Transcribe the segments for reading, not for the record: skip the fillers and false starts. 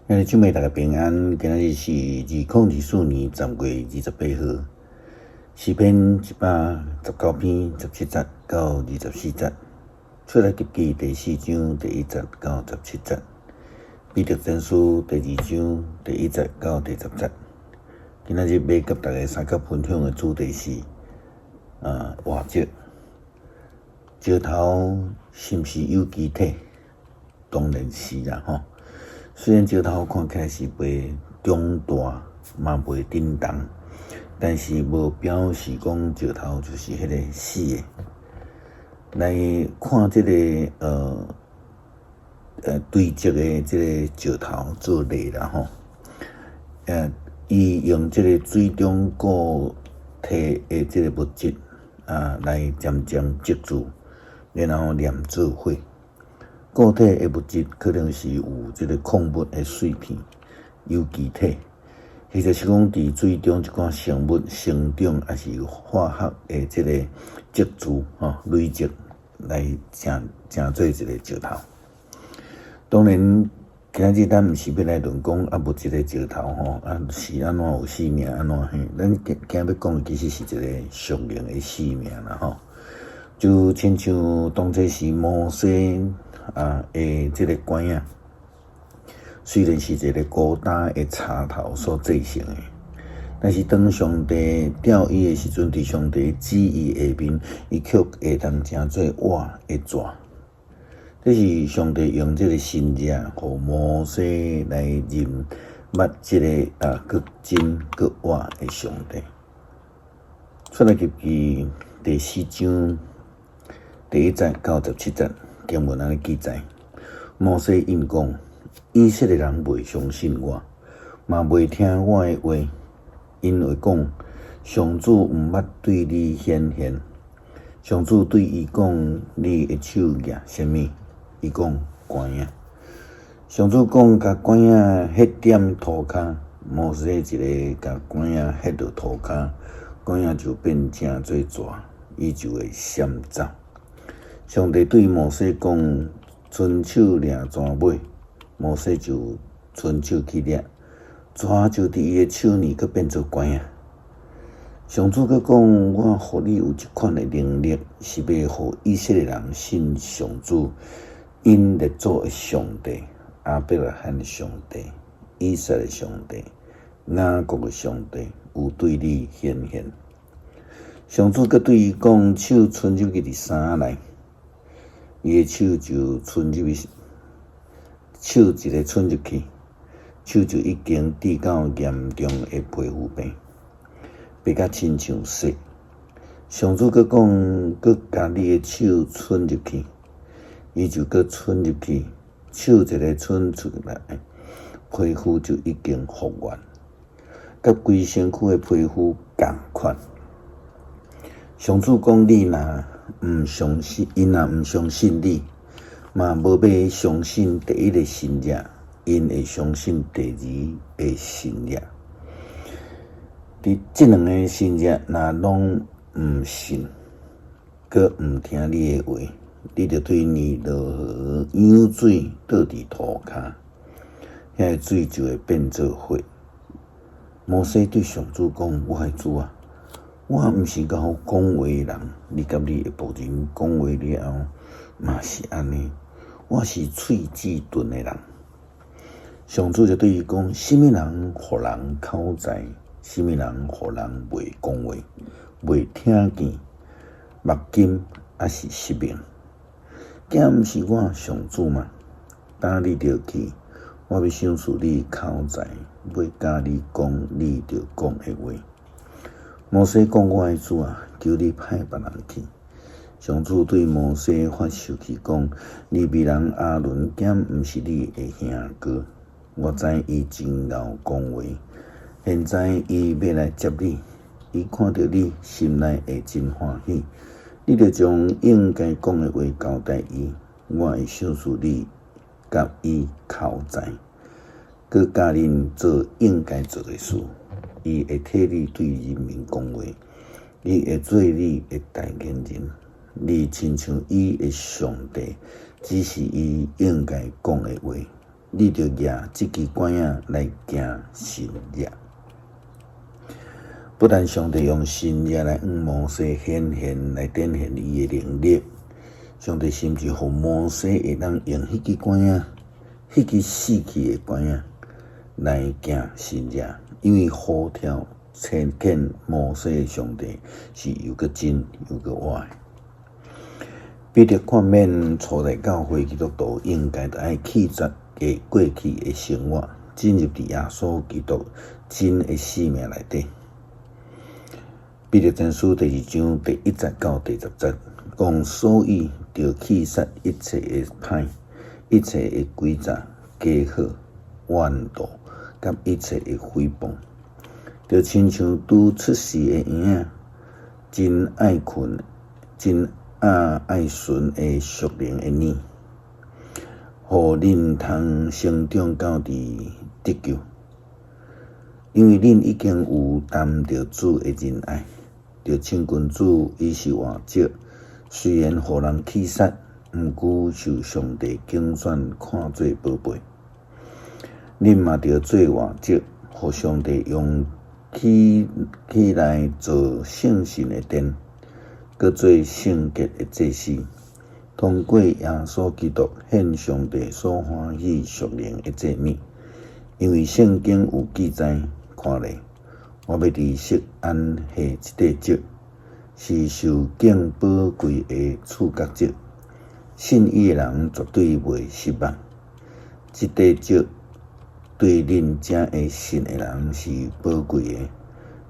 兄弟姊妹，大家平安。今仔日是2024年10月28號，詩篇119篇17節到24節，出埃及記第四章第一節到十七節，彼得前書第二章第一節到第十節。今仔日欲佮大家相佮分享的主題是活石。石頭是毋是有機體？當然是啦，吼。雖然石頭看起來是袂長大，嘛袂振動，但是無表示講石頭就是彼个死的。來看這个堆積的這个石頭做例啦吼，伊用這个水中固體的這个物質啊，來漸漸積聚，然後連做伙。固體的物質可能是有這个礦物的碎片、有機體，或者是講佇水中一寡生物生長，抑是化學的這个積聚吼累積來成成做一个石頭。當然，今仔日咱毋是欲來論講啊物質的石頭吼，啊是按怎有生命按怎嘿？咱今今欲講的其實是一个屬靈的生命啦吼。就親像當初時摩西啊的這个拐仔，雖然是一个孤單的柴頭所製成的，但是當上帝調伊的時陣，佇上帝旨意下面，伊卻會當成做活的石。這是上帝用這个神跡，予摩西來認捌這个啊，閣真閣活的上帝。出埃及記第四章第一節到十七節經文按呢記載，摩西應講：以色列人袂相信我，嘛袂聽我的話，𪜶會講：上主毋捌對你顯現。上主對伊講：你的手舉啥物？伊講：拐仔。上主講：共拐仔彼點塗跤。摩西一个共拐仔彼落塗跤，拐仔就變成做蛇，伊就會閃走。上帝對摩西講：伸手掠蛇尾。摩西就伸手去掠，蛇就佇伊的手裡，閣變做拐仔。上主閣講：我予你有這款的能力，是欲予以色列人信上主，𪜶列祖的上帝，亞伯拉罕的上帝，以撒的上帝，雅各的上帝，有對你顯現。上主閣對伊講：手伸入去佇衫仔內。伊的手就伸入去，手一个伸入去，手就已經治到嚴重的皮膚病，白甲親像雪。上主閣講：閣共你的手伸入去，伊就閣伸入去，手一个伸出來，皮膚就已經復原，佮規身軀的皮膚仝款。上主講：你若毋相信，𪜶若毋相信你，嘛無欲相信第一个神跡，𪜶會相信第二个神跡。佇這兩个神跡若攏毋信，閣毋聽你的話，你著對尼羅河湧水倒佇塗跤，遐个水就會變做血。摩西對上主講：我的主啊！我毋是𠢕講話的人，你佮你的僕人講話了後，嘛是按呢。我是喙齒鈍的人。上主就對伊講：啥物人予人口才？啥物人予人袂講話、袂聽見、目金抑是失明？敢毋是我上主嗎？今你著去，我欲賞賜你口才，欲教你講你著講的話。摩西講：我的主啊，求你派別人去。上主對摩西發受氣講：利未人亞倫敢毋是你的兄哥？我知伊真𠢕講話。現在伊欲來接你，伊看著你，心內會真歡喜。你著將應該講的話交代伊，我會賞賜你佮伊口才，閣教恁做應該做的事。伊會替你對人民講話，伊會做你的代言人。你親像伊的上帝，指示伊應該講的話。你著舉這支拐仔來行神蹟。不但上帝用神蹟來向摩西顯現，來展現伊的能力，上帝甚至予摩西會當用彼支拐仔，彼支死去的拐仔來行神蹟，因為呼召差遣摩西的上帝是又閣真又閣活的。彼得勸勉初代教會基督徒應該著愛棄絕過去的生活，進入佇耶穌基督真的生命內底。彼得前書第二章第一節到第十節講，所以著棄殺一切的歹，一切的詭詐、假好、怨妒，佮一切的誹謗，著親像拄出世的嬰仔，真愛睏，真愛吮的屬靈的奶，予恁通成長到佇得救。因為恁已經有擔著主的仁愛，著親近主伊是活石，雖然予人棄殺，毋過受上帝揀選看做寶貝。恁嘛著做活石，予上帝用起起來做聖神的殿，閣做聖潔的祭司，通過耶穌基督獻上帝所歡喜屬靈的祭物。因為聖經有記載，看咧，我欲佇錫安下一塊石，是受敬寶貴的柱角石，信伊的人絕對袂失望。這塊石對恁遮會信的人是寶貴的。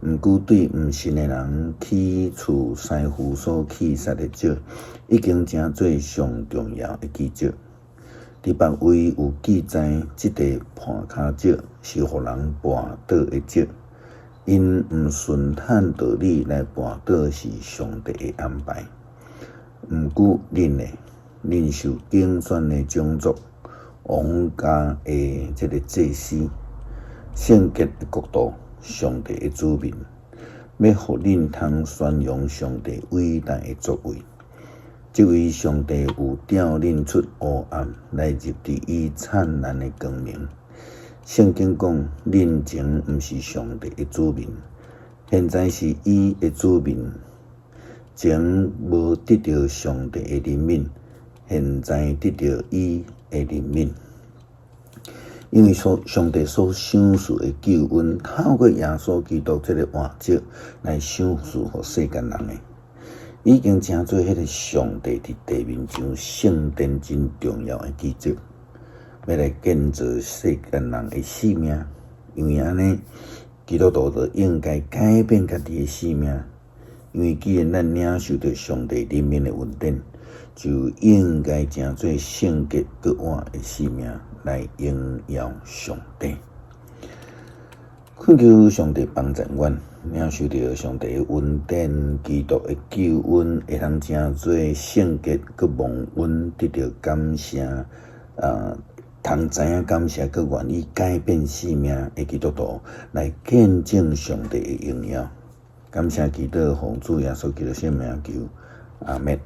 毋過對毋信的人，起厝師傅所棄殺的石，已經成做上重要的基石。佇別位有記載，這塊絆跤石是予人絆倒的石，𪜶毋順按道理來絆倒是上帝的安排。毋過恁呢？恁受揀選的種族，王家的這个祭司，聖潔的國度，上帝的子民，欲予恁通宣揚上帝偉大的作為。這位上帝有召恁出黑暗，來入佇伊燦爛的光明。聖經講，恁前毋是上帝的子民，現在是伊的子民。前無得著上帝的憐憫，現在得著伊的憐憫。因為所上帝所賞賜的救恩，透過耶穌基督這个活石來賞賜予世間人的，已經成做彼个上帝佇地面上聖殿真重要的基石，欲來建造世間人的生命。因為按呢，基督徒就應該改變家己的生命。因為既然咱領受著上帝憐憫的恩典，就應該成做聖潔閣活的生命來榮耀上帝。懇求上帝幫助阮，領受著上帝的恩典，基督的救恩，會通成做聖潔閣蒙恩，得著感謝，通知影感謝閣願意改變生命的基督徒，來見證上帝的榮耀。感謝祈禱，奉主耶穌基督聖名求，阿們。